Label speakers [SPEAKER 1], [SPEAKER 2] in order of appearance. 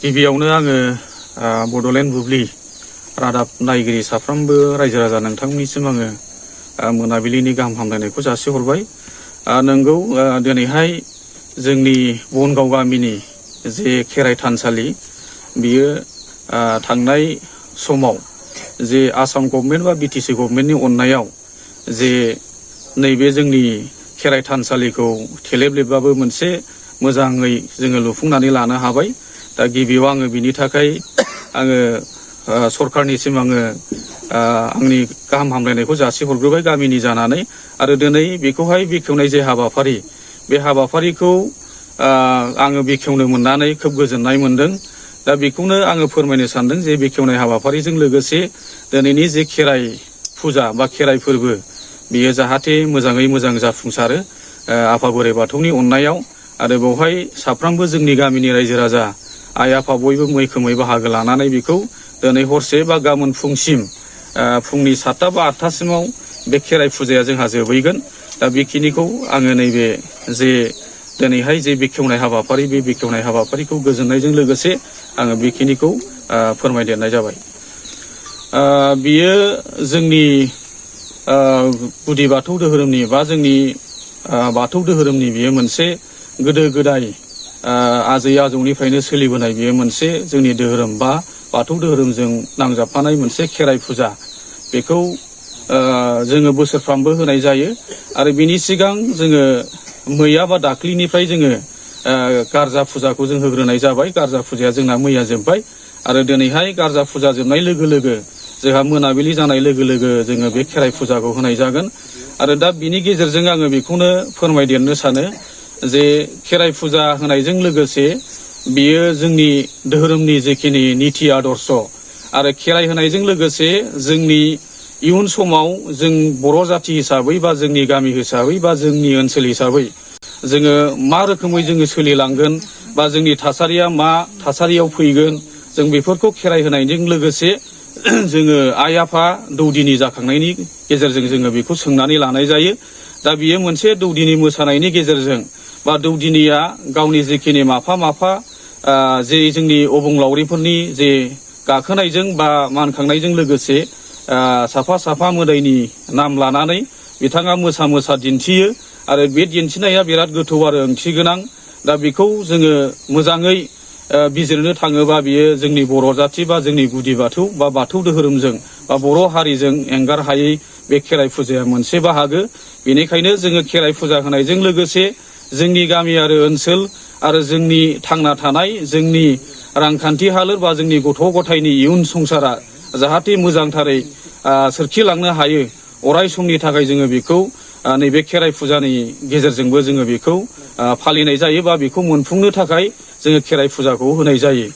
[SPEAKER 1] गिबियावनो आङो बड'लेण्ड बुब्लि रादाब नायगिरि साफ्रोमबो रायजो राजा नोंथांमोननिसिम आङो मोनाबिलिनि गाहाम हामलायनायखौ जासिहरबाय। नंगौ दिनैहाय जोंनि बनगाव गामिनि जे खेराइ थानसालि बियो थांनाय समाव जे आसाम गभर्नमेन्ट बा बिटिसि गभर्नमेन्टनि अननायाव जे नैबे जोंनि खेराइ थानसालिखौ थेलेबलेबबाबो मोनसे मोजाङै जोङो लुफुंनानै लानो हाबाय। दा गिबियाव आङो बिनि थाखाय आङो सरकारनिसिम आङो आंनि गाहाम हामलायनायखौ जासिहरग्रोबाय गामिनि जानानै। आरो दिनै बेखौहाय बेखेवनाय जे हाबाफारि बे हाबाफारिखौ आङो बेखेवनो मोननानै खोब गोजोननाय मोनदों। दा बेखौनो आङो फोरमायनो सानदों जे बेखेवनाय हाबाफारिजों लोगोसे दिनैनि जे खेराइ फुजा बा खेराइ फोरबो बियो जाहाथे मोजाङै मोजां जाफुंसारो आफा बोराइ बाथौनि अननायाव। आरो बेवहाय साफ्रोमबो जोंनि गामिनि रायजो राजा आइ आफा बयबो मैखोमै बाहागो लानानै बेखौ दिनै हरसे बा गाबोन फुंसिम फुंनि 7टा बा 8टासिमाव बे खेराइ फुजाया जोंहा जोबहैगोन। दा बेखिनिखौ आङो नैबे जे दिनैहाय जे बेखेवनाय हाबाफारि बे बेखेवनाय हाबाफारिखौ गोजोननायजों लोगोसे आङो बेखिनिखौ फोरमायदेरनाय जाबाय। बियो जोंनि गुदि बाथौ धोरोमनि बा जोंनि बाथौ धोरोमनि बियो मोनसे गोदो गोदाय आजै आजौनिफ्रायनो सोलिबोनाय बियो मोनसे जोंनि धोरोम बा बाथौ धोरोमजों नांजाबफानाय मोनसे खेराइ फुजा। बेखौ जोङो बोसोरफ्रामबो होनाय जायो। आरो बिनि सिगां जोङो मैया बा दाख्लिनिफ्राय जोङो गारजा फुजाखौ जों होग्रोनाय जाबाय। गारजा फुजाया जोंना मैया जोब्बाय। आरो दिनैहाय गारजा फुजा जोबनाय लोगो लोगो जोंहा मोनाबिलि जानाय लोगो लोगो जोङो बे खेराइ फुजाखौ होनाय जागोन। आरो दा बिनि गेजेरजों आङो बेखौनो फोरमायदेरनो सानो जे खेराइ फुजा होनायजों लोगोसे बियो जोंनि धोरोमनि जेखिनि निथि आदर्श आरो खेराइ होनायजों लोगोसे जोंनि इयुन समाव जों बर' जाथि हिसाबै बा जोंनि गामि हिसाबै बा जोंनि ओनसोल हिसाबै जोङो मा रोखोमै जोङो सोलिलांगोन बा जोंनि थासारिया मा थासारियाव फैगोन जों बेफोरखौ खेराइ होनायजों लोगोसे जोङो आइ आफा दौदिनि जाखांनायनि गेजेरजों जोङो बेखौ सोंनानै लानाय जायो। दा बियो मोनसे दौदिनि मोसानायनि गेजेरजों बा दौदिनिया गावनि जेखिनि माफा माफा जे जोंनि अबंलावरिफोरनि जे गाखोनायजों बा मानखांनायजों लोगोसे साफा साफा मोदायनि नाम लानानै बिथाङा मोसा मोसा दिन्थियो। आरो बे दिन्थिनाया बिराद गोथौ आरो ओंथि गोनां। दा बेखौ जोङो मोजाङै बिजिरनो थाङोबा बियो जोंनि बर' जाथि बा जोंनि गुदि बाथौ बा बाथौ धोरोमजों बा बर' हारिजों एंगार हायै बे खेराइ फुजाया मोनसे बाहागो। बेनिखायनो जोङो खेराइ फुजा होनायजों लोगोसे जोंनि गामि आरो ओनसोल आरो जोंनि थांना थानाय जोंनि रांखान्थि हालोद बा जोंनि गथ' गथायनि इयुन संसारा जाहाथे मोजांथारै सोरखिलांनो हायो अराय समनि थाखाय जोङो बेखौ नैबे खेराइ फुजानि गेजेरजोंबो जोङो बेखौ फालिनाय जायो बा बेखौ मोनफुंनो थाखाय जोङो खेराइ फुजाखौ होनाय जायो।